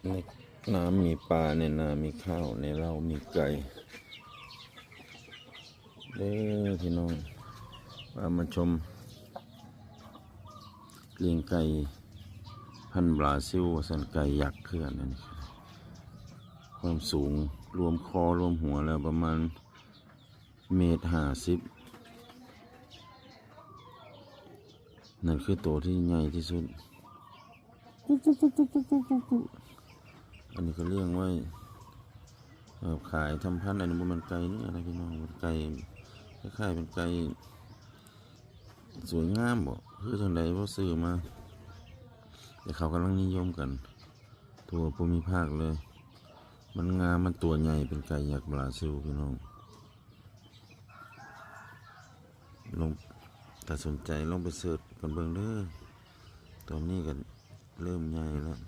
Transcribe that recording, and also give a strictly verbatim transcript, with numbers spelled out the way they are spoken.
ในน้ำมีปลา ในนามีข้าว ในเล้ามีไก่ เด้อพี่น้อง พามาชมเลี้ยงไก่พันธุ์บราซิล ว่าซั่น ไก่ยักษ์คือกันนั่น ความสูงรวมคอรวมหัวแล้วประมาณเมตรห้าสิบ นั่นคือตัวที่ใหญ่ที่สุด กุ๊กกุ๊กกุ๊กกุ๊กกุ๊กกุ๊กกุ๊กกุ๊ก อันนี้ก็เลี้ยงไว้ เอ่อ ขายทำพันธุ์ อันนี้บ่แม่นไก่เนื้อนะพี่น้อง เป็นไก่ คล้ายๆ เป็นไก่ สวยงามบ่ คือจั่งใด๋ บ่ซื้อมา แต่เขากำลังนิยมกัน ทั่วภูมิภาคเลย มันงาม มันตัวใหญ่ เป็นไก่ยักษ์บราซิลพี่น้อง ลอง ถ้าสนใจลองไปเสิร์ชกันเบิ่งเด้อ ตอนนี้ก็เริ่มใหญ่แล้ว